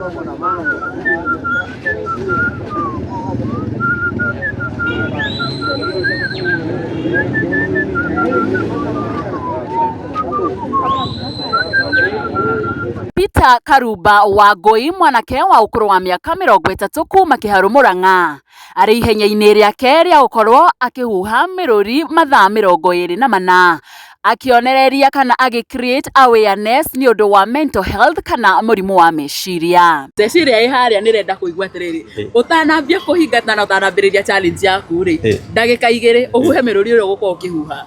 Peter Karumba Wangũi mwanake wa ũkũrũ wa mĩaka 30 kuma Kĩharũ Mũrang'a arĩ ihenya-inĩ rĩake rĩa gũkorwo akĩhuha mĩrũri mathaa 24 akĩonereria kana agĩ create awareness nĩ ũndũ wa mental health kana mũrimũ wa meciria. Cecilia ĩ harĩa nĩrenda kũigua atĩrĩrĩ, ũtanambia kũhingata na ũtanambĩrĩria challenge yaku rĩ, ndagĩka 2 ũhuhe mĩrũri ĩrĩa ũgũkorwo ũkĩhuha.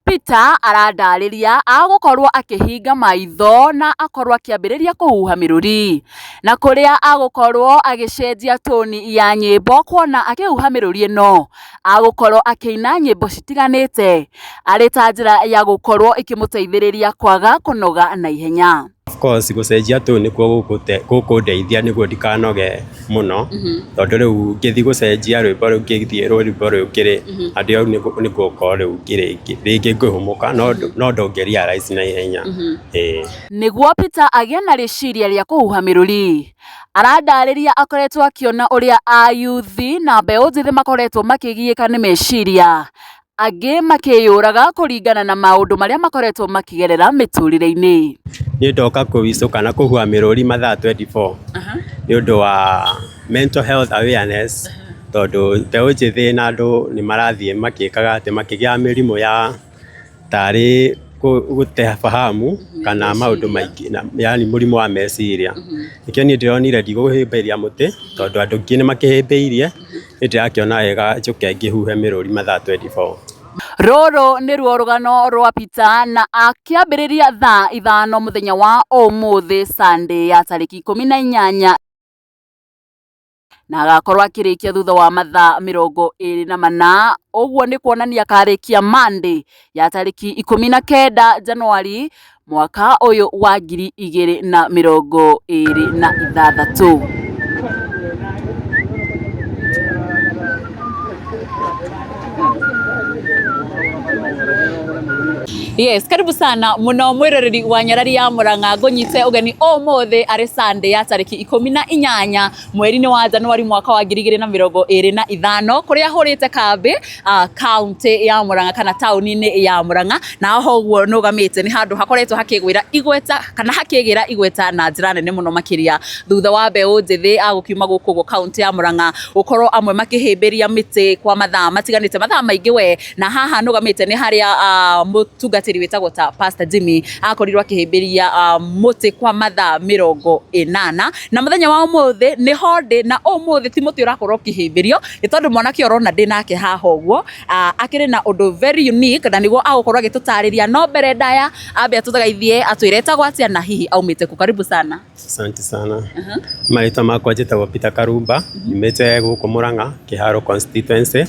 Peter aradarĩria agũkorwo akĩhinga maitho na akorwo akĩambĩrĩria kũhuha mĩrũri na kũrĩa agũkorwo agĩcenjia toni ya nyĩmbo kuona akĩhuha mĩrũri ĩno agũkorwo akĩina nyĩmbo citiganĩte arĩ ta njĩra ya gũkorwo ĩkĩmũteithĩrĩria kwaga kũnoga na ihenya. Of course gũcenjia tone nĩkuo gũkũndeithia nĩguo ndikanoge mũno, tondũ rĩu ngĩthiĩ gũcenjia rwĩmbo rũu ngĩthiĩ rwĩmbo rũngĩ rĩ, handũ hau nĩngũkorwo rĩu rĩngĩ ngĩhũmũka no ndũngĩ realize na ihenya. Ĩĩ. Nĩguo Peter agĩe na rĩciria rĩa kũhuha mĩrũri, aradarĩria akoretwo akĩona ũrĩa ayuthi na mbeũ njĩthĩ makoretwo makĩgiĩka nĩ meciria, angĩ makĩyũraga kũringana na maũndũ marĩa makoretwo makĩgerera mĩtũrĩre-inĩ. Niĩ ndoka kũwicũ kana kũhuha mĩrũri mathaa 24 nĩ ũndũ wa mental health awareness, tondũ mbeũ njĩthĩ na andũ nĩ marathiĩ makĩkaga atĩ makĩgĩaga mĩrimũ ya tarĩ gũte fahamu kana maũndũ maingĩ, yaani mũrimũ wa meciria. Nĩkĩo niĩ ndĩronire ndigũhĩmbĩria mũtĩ tondũ andũ aingĩ nĩ makĩhĩmbĩirie, niĩ ndĩrakĩona wega njũke ngĩhuhe mĩrũri mathaa 24. Rũrũ nĩruo rũgano rwa Peter na akĩambĩrĩria thaa 5 mũthenya wa ũmũthĩ Sunday ya tarĩki 18 na agakorwo akĩrĩkia thutha wa mathaa 24, ũguo nĩ kuonania akarĩkia Monday ya tarĩki 19 Januari mwaka ũyũ wa 2026. Yes, karibu sana muno mwiroreri wa nyarari ya Murang'a ngũnyite ũgeni ũmũthĩ arĩ Sunday ya tarĩki 18 mweri-inĩ wa Januari mwaka wa 2025 kũrĩa hũrĩte kambĩ kaunti ya Murang'a kana taũni-inĩ ya Murang'a, na ho ũguo nũgamĩte nĩ handũ hakoretwo hakĩgwĩra igweta kana hakĩgĩra igweta na njĩra nene mũno makĩria thutha wa mbeũ njĩthĩ agũkiuma gũkũ ũguo kaunti ya Murang'a gũkorwo amwe makĩhĩmbĩria mĩtĩ kwa mathaa matiganĩte mathaa maingĩ we, na haha nũgamĩte nĩ harĩa mũtungatĩri wĩtagwo ta Pastor Jimmy akorirwo akĩhĩmbĩria mũtĩ kwa mathaa 80 na mũthenya wa ũmũthĩ nĩ ho ndĩ, na ũmũthĩ ti mũtĩ ũrakorwo ũkĩhĩmbĩrio nĩ tondũ mwanake ũrona ndĩ nake haha ũguo akĩrĩ na ũndũ very unique na nĩguo agũkorwo agĩtũtarĩria, no mbere ndaya ambe atũgeithie atwĩre etagwo atĩa na hihi aumĩte kũ. Karibu sana. Asante sana. Marĩtwa makwa njĩtagwo Peter Karumba, nyumĩte gũkũ Murang'a, Kĩharo constituency,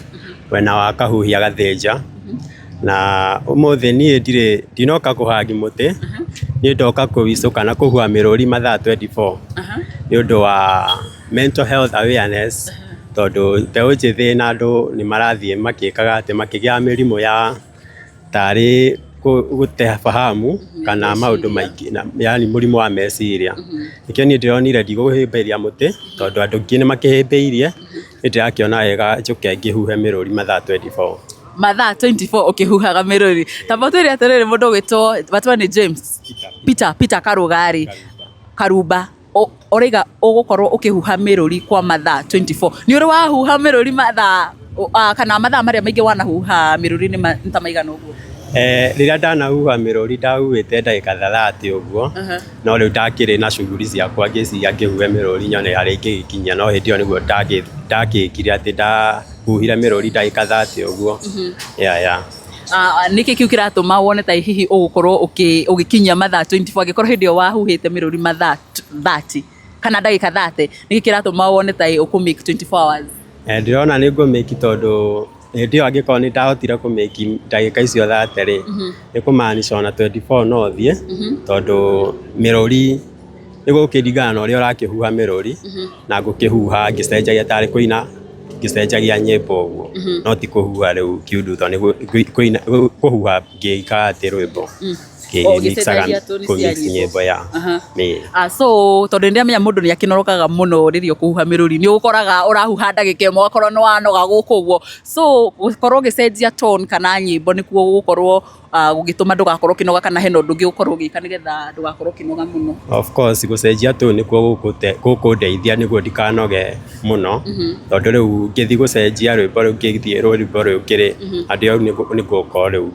mwena wa Kahuhia Gathĩnja. Na ũmũthĩ niĩ ndirĩ ndinoka kũhandi mũtĩ, niĩ ndoka kũwicũ kana kũhuha mĩrũri mathaa 24 nĩ ũndũ wa mental health awareness, tondũ mbeũ njĩthĩ na andũ nĩ marathiĩ makĩkaga atĩ makĩgĩaga mĩrimũ ya tarĩ gũte fahamu kana maũndũ maingĩ, yaani mũrimũ wa meciria. Nĩkĩo niĩ ndĩronire ndigũhĩmbĩria mũtĩ tondũ andũ aingĩ nĩ makĩhĩmbĩirie, niĩ ndĩrakĩona wega njũke ngĩhuhe mĩrũri mathaa 24. Mathaa 24 ũkĩhuhaga mĩrũri. Ta mũtwĩre atĩrĩrĩ, mũndũ ũgwĩtwo watwa nĩ James Peter, Peter Karũgari Karumba, ũraiga ũgũkorwo ũkĩhuha mĩrũri kwa mathaa 24. Nĩ ũrĩ wahuha mĩrũri mathaa kana mathaa marĩa maingĩ wanahuha mĩrũri nĩ ta maigana ũguo? Rĩrĩa ndanahuha mĩrũri ndahuhĩte ndagĩka 30 ũguo, no rĩu ndakĩrĩ na shughuli ciakwa ngĩciria ngĩhuhe mĩrũri nyone harĩa ingĩgĩkinyia, no hĩndĩ ĩyo nĩguo ndagĩkire atĩ ndahuhire mĩrũri ndagĩka 30 ũguo. Yeah, yeah. Nĩkĩ kĩu kĩratũma wone ta hihi ũgũkorwo ũgĩkinyia mathaa 24 angĩkorwo hĩndĩ ĩyo wahuhĩte mĩrũri mathaa 30 kana ndagĩka 30, nĩkĩ kĩratũma wone ta ũkũ make 24 hours? Ndĩrona nĩ ngũmĩki tondũ hĩndĩ ĩyo angĩkorwo nĩ ndahotire kũmĩki ndagĩka icio 30 rĩ, nĩ kũmaanisha ona 24 no thiĩ, tondũ mĩrũri nĩ gũkĩringana na ũrĩa ũrakĩhuha mĩrũri, na ngũkĩhuha ngĩcenjagia tarĩ kũina ngĩcenjagia nyĩmbo ũguo, no ti kũhuha rĩu kiundu tondũ nĩ kũina kũhuha ngĩikaga atĩ rwĩmbo ngĩmixaga Ũgĩcenjagia tone cia kũmix nyĩmbo. nyĩmbo ya ĩĩ. So tondũ nĩ ndĩramenya mũndũ nĩ akĩnorokaga mũno rĩrĩa ũkũhuha mĩrũri, nĩ ũkoraga ũrahuha ndagĩka ĩmwe ũgakorwo nĩ wanoga gũkũ ũguo, so gũkorwo ũgĩcenjia tone kana nyĩmbo nĩkuo gũgũkorwo gũgĩtũma ndũgakorwo ũkĩnoga, kana hena ũndũ ũngĩ ũgũkorwo ũgĩka nĩgetha ndũgakorwo ũkĩnoga mũno? Of course gũcenjia tone nĩkuo gũkũndeithia nĩguo ndikanoge mũno, tondũ rĩu ngĩthiĩ gũcenjia rwĩmbo rũu ngĩthiĩ rwĩmbo rũngĩ rĩ, handũ hau nĩ ngũkorwo rĩu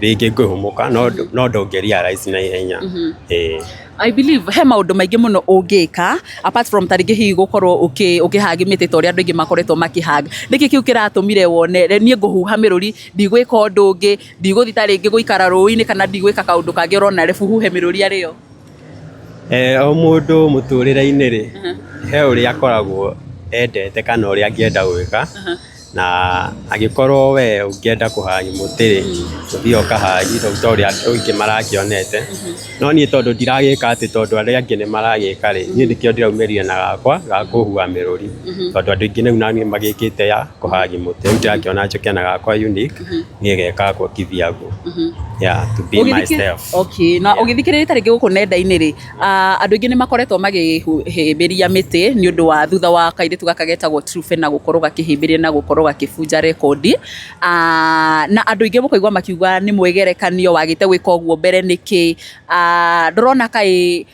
rĩngĩ ngĩhũmũka, no ndũngĩ realize na ihenya. Ĩĩ. I believe he maũndũ maingĩ mũno ũngĩka apart from ta rĩngĩ hihi gũkorwo ũkĩhagi mĩtĩ ta ũrĩa andũ aingĩ makoretwo makĩhag. Nĩkĩ kĩu kĩratũmire wone niĩ ngũhuha mĩrũri, ndigwĩka ũndũ ũngĩ, ndigũthiĩ ta rĩngĩ gũikara rũĩ-inĩ kana ndigwĩka kaũndũ kangĩ, ũrona rebu huhe mĩrũri arĩo? O mũndũ mũtũrĩre-inĩ rĩ, he ũrĩa akoragwo endete kana ũrĩa angĩenda gwĩka, na angĩkorwo we ũngĩenda kũhagi mũtĩ rĩ, ũthiaga ũkahagi rĩu ta ũrĩa andũ aingĩ marakĩonete, no niĩ tondũ ndiragĩka atĩ tondũ arĩa angĩ nĩ maragĩka rĩ, niĩ nĩkĩo ndĩraumĩrire na gakwa ga kũhuha mĩrũri, tondũ andũ aingĩ rĩu naniĩ magĩkĩte ya kũhagi mũtĩ, rĩu ndĩrakĩona njũke na gakwa unique, niĩ gekagwo kivyangu, yeah, to be myself. Okay, na ũgĩthikĩrĩria ta rĩngĩ gũkũ nenda-inĩ rĩ, andũ aingĩ nĩ makoretwo makĩhĩmbĩria mĩtĩ nĩ ũndũ wa thutha wa kairĩtu gaka getagwo Truphena gũkorwo gakĩhĩmbĩria na gũkorwo gakĩbunja rekondi, na andũ aingĩ mũkaigua makiuga nĩ mwĩgerekanio wagĩte gwĩka ũguo mbere nĩkĩ, ndũrona kaĩ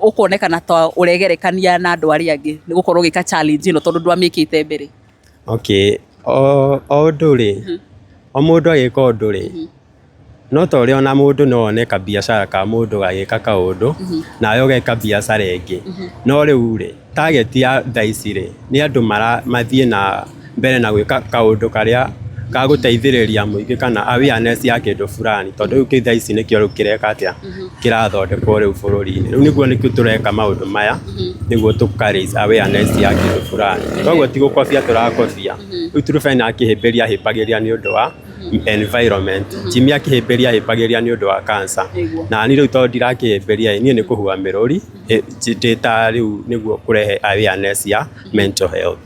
ũkuonekana ta ũregerekania na andũ arĩa angĩ nĩ gũkorwo ũgĩka challenge ĩno tondũ ndwamĩkĩte mbere? Okay, o ũndũ rĩ, o mũndũ agĩka ũndũ rĩ, no ta ũrĩa ona mũndũ no one kabiacara ka mũndũ gagĩka kaũndũ, nawe ũgeka biacara ĩngĩ, no rĩu rĩ, target ya thaa ici rĩ, nĩ andũ mathiĩ na mbere na gwĩka kaũndũ karĩa gagũteithĩrĩria mũingĩ kana awareness ya kĩndũ fulani, tondũ rĩu thaa ici nĩkĩo rĩu kĩreka atĩa, kĩrathondekwo rĩu bũrũri-inĩ, rĩu nĩguo nĩkĩo tũreka maũndũ maya nĩguo tũka raise awareness ya kĩndũ fulani, koguo ti gũkobia tũrakobia, rĩu Truphena akĩhĩmbĩria ahĩmbagĩria nĩ ũndũ wa environment, Jimmy akĩhĩmbĩria ahĩmbagĩria nĩ ũndũ wa cancer, na niĩ rĩu tondũ ndirakĩhĩmbĩria niĩ nĩ kũhuha mĩrũri ndĩ ta rĩu nĩguo kũrehe awareness ya mental health.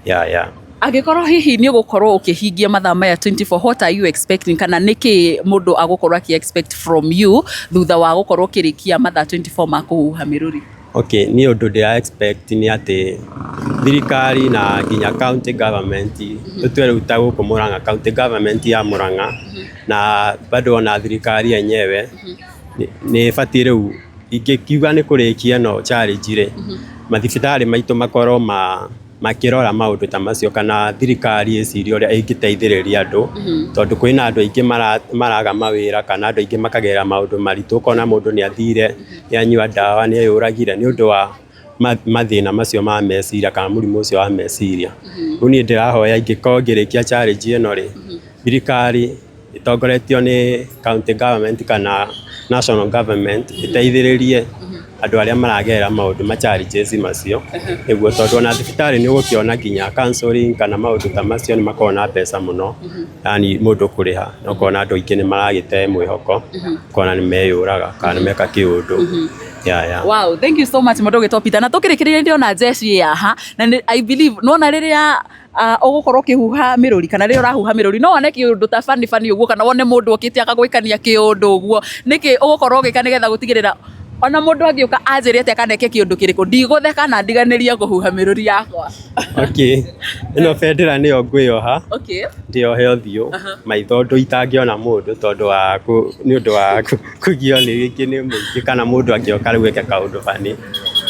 Yeah, yeah. Angĩkorwo hihi nĩ ũgũkorwo ũkĩhingia mathaa maya 24, what are you expecting, kana nĩkĩ mũndũ agũkorwo akĩ expect from you thutha wa gũkorwo ũkĩrĩkia mathaa 24 ma kũhuha mĩrũri? Okay, niĩ ũndũ ndĩra expect nĩ atĩ thirikari na nginya county government, tũtue rĩu ta gũkũ Murang'a, county government ya Murang'a na bado ona thirikari yenyewe nĩ ĩbatiĩ rĩu ingĩkiuga nĩ kũrĩkia ĩno challenge rĩ, mathibitarĩ maitũ makorwo makĩrora maũndũ ta macio, kana thirikari ĩcirie ũrĩa ĩngĩteithĩrĩria andũ, tondũ kwĩna andũ aingĩ maraga mawĩra kana andũ aingĩ makagerera maũndũ maritũ, ũkona mũndũ nĩ athire, nĩ anyua ndawa, nĩ eyũragire nĩ ũndũ wa mathĩna macio ma meciria kana mũrimũ ũcio wa meciria. Rĩu niĩ ndĩrahoya ingĩkorwo ngĩrĩkia challenge ĩno rĩ, thirikari ĩtongoretio nĩ county government kana national government ĩteithĩrĩrie andũ arĩa maragerera maũndũ ma challenges macio, nĩguo tondũ ona thibitarĩ nĩ ũgũkĩona nginya counseling kana maũndũ ta macio nĩ makoragwo na mbeca mũno, yani mũndũ kũrĩha, na ũkona andũ aingĩ nĩ maragĩte mwĩhoko, ũkona nĩ meyũraga kana nĩ meka kĩũndũ. Yeah, yeah. Wow, thank you so much mũndũ ũgĩtwo Peter. Na tũkĩrĩkĩrĩria ndĩrona jeshi ĩ haha na I believe nĩwona rĩrĩa ũgũkorwo ũkĩhuha mĩrũri kana rĩrĩa ũrahuha mĩrũri no wone kĩũndũ ta bani bani ũguo, kana wone mũndũ okĩte agagwĩkania kĩũndũ ũguo, nĩkĩ ũgũkorwo ũgĩka nĩgetha gũtigĩrĩra ona mũndũ angĩũka anjĩre atĩa kana eke kĩũndũ kĩrĩkũ ndigũtheka na ndiganĩrie kũhuha mĩrũri yakwa? Okay, ĩno bendera nĩyo ngwĩyoha, ndĩyohe ũthiũ, maitho ũndũ itangĩona mũndũ tondũ wa nĩ ũndũ wa kũgio nĩ rĩngĩ nĩ mũingĩ kana mũndũ angĩoka rĩu eke kaũndũ bani.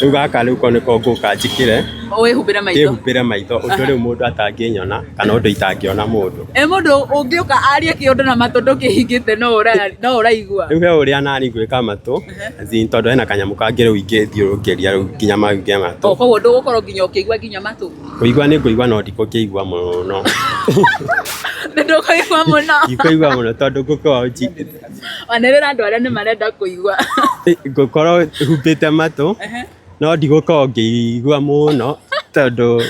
Rĩu gaka rĩu ko nĩko ngũka njĩkĩre, wĩhumbĩre maitho, ndĩhumbĩre maitho ũndũ rĩu mũndũ atangĩnyona kana ũndũ itangĩona mũndũ. Ĩ mũndũ ũngĩũka arie kĩũndũ na matũ ndũkĩhingĩte no ũraigua. Rĩu he ũrĩa nani ngwĩka matũ, as in tondũ hena kanyamũ kangĩ rĩu ingĩthiũrũrũkĩria rĩu nginya mangĩ matũ. Koguo ndũgũkorwo nginya ũkĩigua nginya matũ? Kũigua nĩ ngũigua no ndikũkĩigua mũno. Nĩ ndũkũigua mũno. Ndikũigua mũno tondũ ngũkorwo Anĩrĩra andũ arĩa nĩ marenda kũigua. Ngũkorwo humbĩte matũ no ndigũkorwo ngĩigua mũno tondũ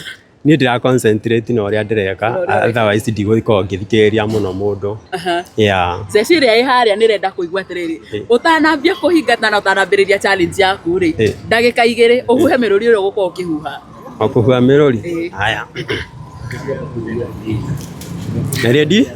niĩ ndĩra concentrate na ũrĩa ndĩreka, otherwise ndigũkorwo ngĩthikĩrĩria mũno mũndũ. Yeah. Cecilia ĩ harĩa nĩ ĩrenda kũigua atĩrĩrĩ, ũtanambia kũhingata na ũtanambĩrĩria challenge yaku rĩ, ndagĩka igĩrĩ ũhuhe mĩrũri ĩrĩa ũgũkorwo ũkĩhuha. O kũhuha mĩrũri? Haya. Ready?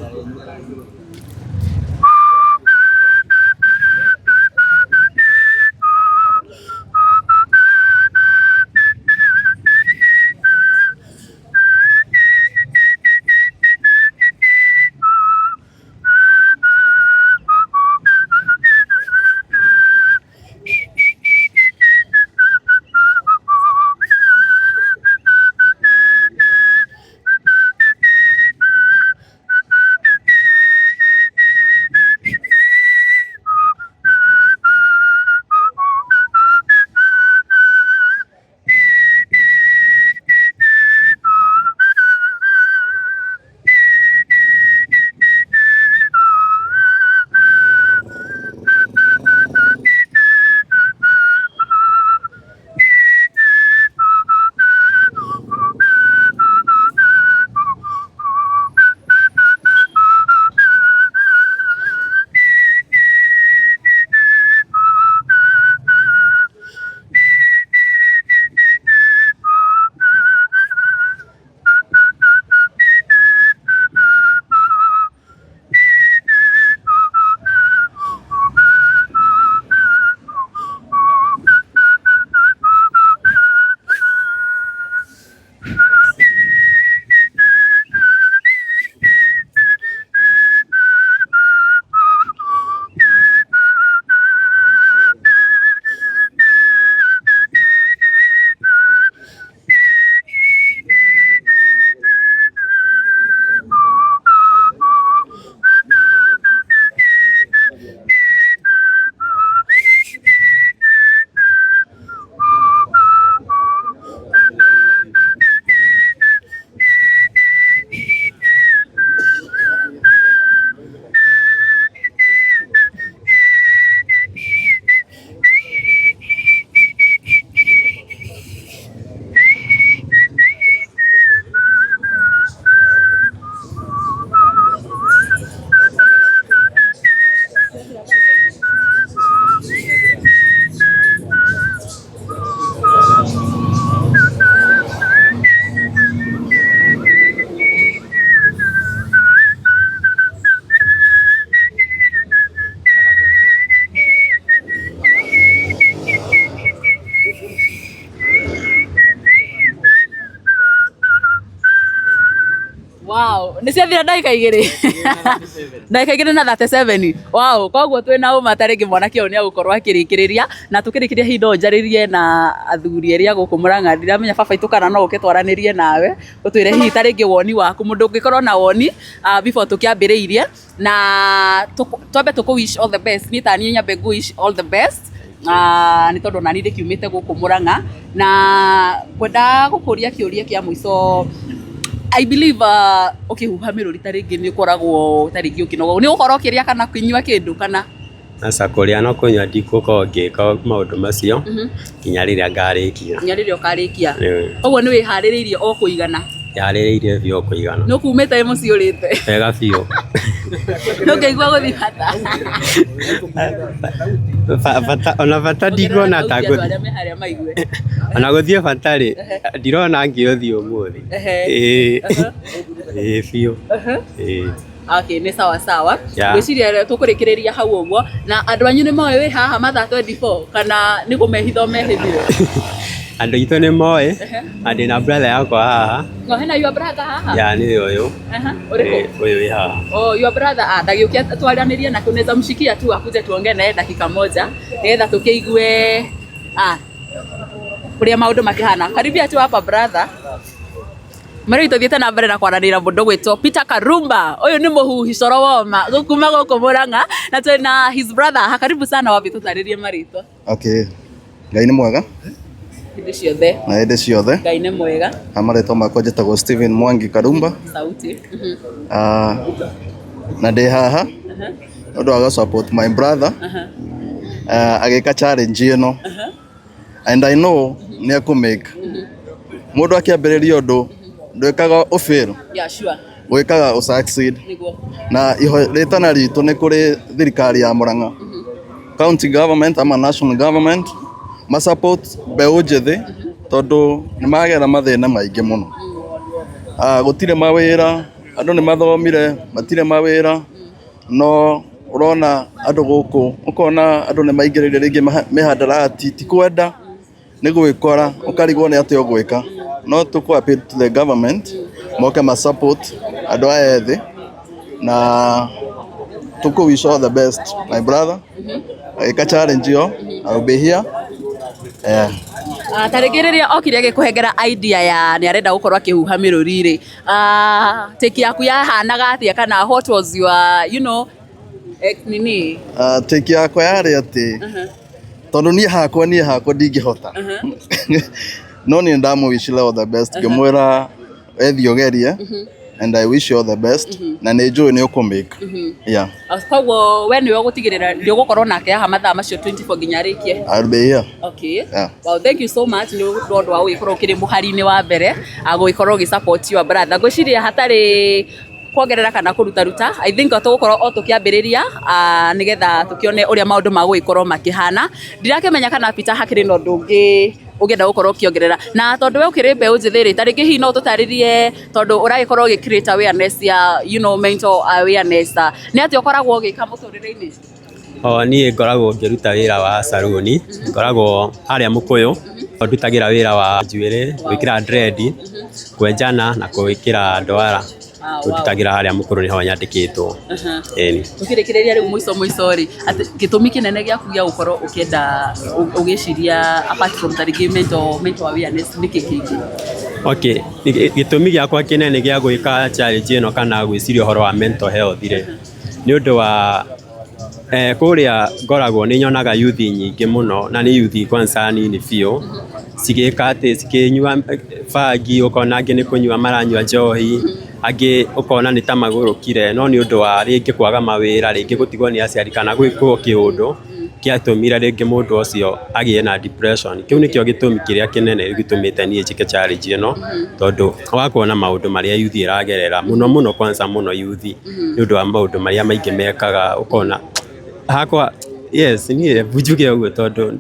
Wow, nĩ ciathira ndagĩka igĩrĩ. Ndagĩka igĩrĩ na 37. Wow, koguo twĩna ũma ta rĩngĩ mwanake ũyũ nĩ egũkorwo akĩrĩkĩrĩria na tũkĩrĩkĩria hihi no njarĩrie na athuri erĩ a gũkũ Mũrang'a. Ndiramenya baba itũ kana no ũke twaranĩrie nawe ũtwĩre hihi ta rĩngĩ woni waku, mũndũ ũngĩkorwo na woni before tũkĩambĩrĩirie na twambe tũkũ wish all the best. Niĩ ta niĩ nyambe ngũ wish all the best. Nĩ tondũ ona niĩ ndĩkiumĩte gũkũ Mũrang'a na ngwenda gũkũria kĩũria kĩa mũico. I believe ũkĩhuha mĩrũri ta rĩngĩ nĩ ũkoragwo ta rĩngĩ ũkĩnoga, nĩ ũgũkorwo ũkĩrĩa kana ũkĩnyua kĩndũ kana? Aca kũrĩa na kũnyua ndigũkorwo ngĩka maũndũ macio nginya rĩrĩa ngarĩkia. Nginya rĩrĩa ũkarĩkia. Koguo nĩ wĩharĩrĩirie o kũigana? Ndĩharĩrĩirie biũ o kũigana. Nĩ ũkumĩte mũciĩ ũrĩte? Wega biũ. Ndũngĩigua gũthiĩ bata? Bata ona bata ndikuona ta ngũthiĩ. Andũ arĩa me harĩa maigue. Ona gũthiĩ bata rĩ, ndirona ngĩũthiĩ ũmũthĩ. Ĩĩ ĩĩ biũ. Ĩĩ. Okay, nĩ sawa sawa. Ngwĩciria tũkũrĩkĩrĩria hau ũguo na andũ anyu nĩ moĩ wĩ haha mathaa 24 kana nĩ kũmehitha ũmehithire? Andũ aitũ nĩ moĩ na ndĩna brother yakwa haha. No, hena your brother haha? Yeah, nĩwe ũyũ. Ũrĩkũ? Ũyũ wĩ haha. Oh, your brother, ah, ndagĩũke twaranĩrie nake, unaweza mshikia tu akuje tuongee naye dakika moja nĩgetha tũkĩigue ah, ũrĩa maũndũ makĩhana. Karibia tu hapa brother. Marĩu tũthiĩte na mbere na kwaranĩria mũndũ gwĩtwo Peter Karumba. Ũyũ nĩ mũhuhi coro woma kuma gũkũ Mũrang'a na twĩna his brother. Karibu sana, wambe tũtarĩrie marĩtwa. Okay. Ngai nĩ mwega. Hĩndĩ ciothe. Na hĩndĩ ciothe. Ngai nĩ mwega. Na marĩtwa makwa njĩtagwo Stephen Mwangi Karumba. Sauti. Na ndĩ haha nĩ ũndũ wa gũ support my brother agĩka challenge ĩno, and I know nĩ ekũ-make. Mũndũ akĩambĩrĩria ũndũ ndwĩkaga ũfail, wĩkaga ũsucceed. Nĩguo. Na iho rĩtana ritũ nĩ kũrĩ thirikari ya Murang'a, county government ama national government, ma support mbeũ njĩthĩ tondũ nĩ magera mathĩna maingĩ mũno. Gũtirĩ mawĩra, andũ nĩ mathomire matirĩ mawĩra, no ũrona andũ gũkũ ũkona andũ nĩ maingĩrĩire rĩngĩ mĩhandarati, ti kwenda, nĩ gwĩkora ũkarigwo nĩ atĩa ũgwĩka. No tũkũ appeal to the government moke ma support andũ aya ethĩ, na tũkũ wish all the best my brother agĩka challenge ĩyo. I will be here, yeah. Ta rĩngĩ rĩrĩa okire agĩkũhengera idea ya nĩ arenda gũkorwo akĩhuha mĩrũri rĩ, take yaku yahanaga atĩa, kana what was your nini? Take yakwa yarĩ atĩ tondũ niĩ hakwa ndingĩhota, no niĩ ndamũwishire all the best, ngĩmwĩra ethiĩ ũgerie, and I wish you all the best, na nĩ njũĩ nĩ ũkũmake, yeah. Koguo we nĩwe ũgũtigĩrĩra nĩ ũgũkorwo nake haha mathaa macio 24 nginya arĩkie? I'll be here. Okay. Yeah. Wow, thank you so much nĩ ũndũ wa gũgĩkorwo ũkĩrĩ mũhari-inĩ wa mbere gũgĩkorwo ũgĩ support your brother. Ngwĩciria hatarĩ kuongerera kana kũrutaruta, I think tũgũkorwo o tũkĩambĩrĩria nĩgetha tũkĩone ũrĩa maũndũ magũgĩkorwo makĩhana. Ndirakĩmenya kana Peter hakĩrĩ na ũndũ ũngĩ ũngĩenda gũkorwo ũkĩongerera, na tondũ we ũkĩrĩ mbeũ njĩthĩ rĩ, ta rĩngĩ hihi no ũtũtarĩrie, tondũ ũragĩkorwo ũgĩ create awareness ya mental awareness, nĩ atĩa ũkoragwo ũgĩka mũtũrĩre-inĩ? O niĩ ngoragwo ngĩruta wĩra wa saruni, ngoragwo harĩa Mũkũyũ, ndutagĩra wĩra wa njuĩrĩ, gwĩkĩra dread, kwenjana na gwĩkĩra ndwara. Ndutagĩra harĩa Mũkũrũ, nĩho nyandĩkĩtwo. Ĩni. Tũkĩrĩkĩrĩria rĩu mũico mũico rĩ, atĩ gĩtũmi kĩnene gĩaku gĩa gũkorwo ũkĩenda ũgĩciria apart from ta rĩngĩ mental awareness, nĩkĩ kĩngĩ? Okay, gĩtũmi gĩakwa kĩnene gĩa gwĩka challenge ĩno kana gwĩciria ũhoro wa mental health rĩ, nĩ ũndũ wa kũrĩa ngoragwo nĩ nyonaga youth nyingĩ mũno, na nĩ youth kwanza nini biũ, cigĩka atĩ cikĩnyua bangi, ũkona angĩ nĩ kũnyua maranyua njohi, angĩ ũkona nĩ ta magũrũkire, no nĩ ũndũ wa rĩngĩ kwaga mawĩra, rĩngĩ gũtigwo nĩ aciari kana gwĩkwo kĩũndũ kĩatũmire rĩngĩ mũndũ ũcio agĩe na depression. Kĩu nĩkĩo gĩtũmi kĩrĩa kĩnene gĩtũmĩte niĩ njĩke challenge ĩno, tondũ wa kuona maũndũ marĩa youth ĩragerera mũno mũno, kwanza mũno youth, nĩ ũndũ wa maũndũ marĩa maingĩ mekaga, ũkona hakwa, yes, niĩ njuge ũguo tondũ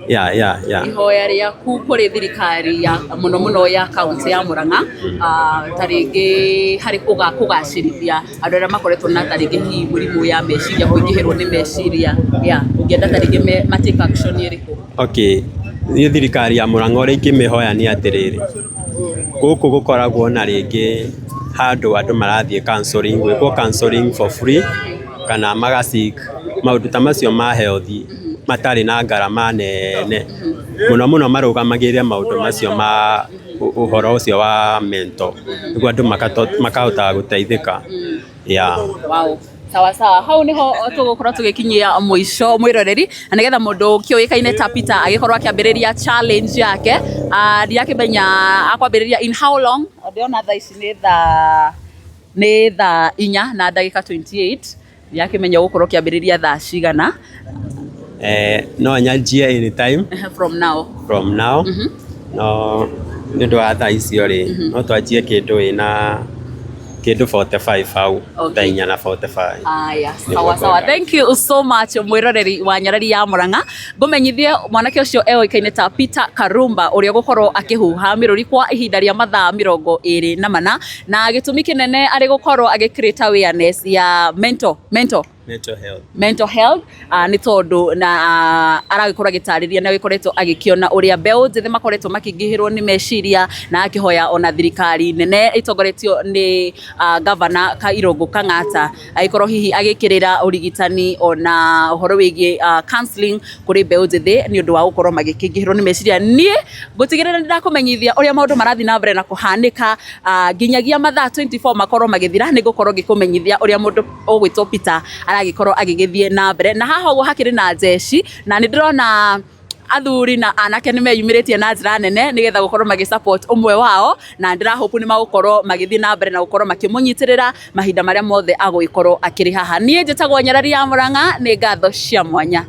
yeah. Ihoya rĩaku kũrĩ thirikari ya mũno mũno ya kaunti ya Murang'a, ta rĩngĩ harĩ kũgacĩrithia andũ arĩa makoretwo na ta rĩngĩ hihi mũrimũ ya meciria, kũingĩhĩrwo nĩ meciria, yeah, ũngĩenda ta rĩngĩ ma take action ĩrĩkũ? Okay, niĩ thirikari ya Murang'a ũrĩa ingĩmĩhoya nĩ atĩrĩrĩ, gũkũ gũkoragwo na rĩngĩ handũ andũ marathiĩ counseling, gwĩkwo counseling for free, kana maga seek maũndũ ta macio ma health matarĩ na ngarama nene mũno mũno, marũgamagĩrĩre maũndũ macio ma ũhoro ũcio wa mental, nĩguo andũ makahota gũteithĩka, yeah. Wow. Sawa sawa, hau niho tũgũkorwo tũgĩkinyia mũico, mwĩroreri, na nĩgetha mũndũ kĩũĩkaine ta Peter agĩkorwo akĩambĩrĩria challenge yake. Ndirakĩmenya akwambĩrĩria in how long. Ndĩrona thaa ici nĩ thaa 4 na ndagĩka 28. Ndirakĩmenya ũgũkorwo ũkĩambĩrĩria thaa cigana. No nyanjie anytime. From now? From now. No nĩ ũndũ wa thaa icio rĩ, no twanjie kĩndũ ĩna kĩndũ 45 hau. Thaa 4 na 45. Aya, Nĩguo sawa sawa. kwenda. Thank you so much, mwĩroreri wa Nyarari ya Murang'a. Ngũmenyithie mwanake ũcio eoĩkaine ta Peter Karumba, ũrĩa ũgũkorwo akĩhuha mĩrũri kwa ihinda rĩa mathaa 24, na gĩtũmi kĩnene arĩ gũkorwo agĩ create awareness ya mental Mental health. Mental health, nĩ tondũ na aragĩkorwo agĩtarĩria na agĩkoretwo agĩkĩona ũrĩa mbeũ njĩthĩ makoretwo makĩingĩhĩrwo nĩ meciria, na akĩhoya ona thirikari nene ĩtongoretio nĩ gavana Kairũngũ Kang'ata agĩkorwo hihi agĩkĩrĩra ũrigitani ona ũhoro wĩgiĩ counseling kũrĩ mbeũ njĩthĩ nĩ ũndũ wa gũkorwo magĩkĩingĩhĩrwo nĩ meciria. Niĩ ngũtigĩrĩra nĩ ndakũmenyithia ũrĩa maũndũ marathiĩ na mbere na kũhanĩka, nginyagia mathaa 24 makorwo magĩthira, nĩ ngũkorwo ngĩkũmenyithia ũrĩa mũndũ ũgwĩtwo Peter aragĩkorwo agĩgĩthiĩ na mbere. Na haha ũguo hakĩrĩ na njeci, na nĩ ndĩrona Athuri na anake nĩ meyumĩrĩtie na njĩra nene nĩgetha gũkorwo magĩ support ũmwe wao, na ndĩra hope nĩ magũkorwo magĩthiĩ na mbere na gũkorwo makĩmũnyitĩrĩra mahinda marĩa mothe agũgĩkorwo akĩrĩ haha. Niĩ njĩtagwo Nyarari ya Mũrang'a, nĩ ngatho cia mwanya.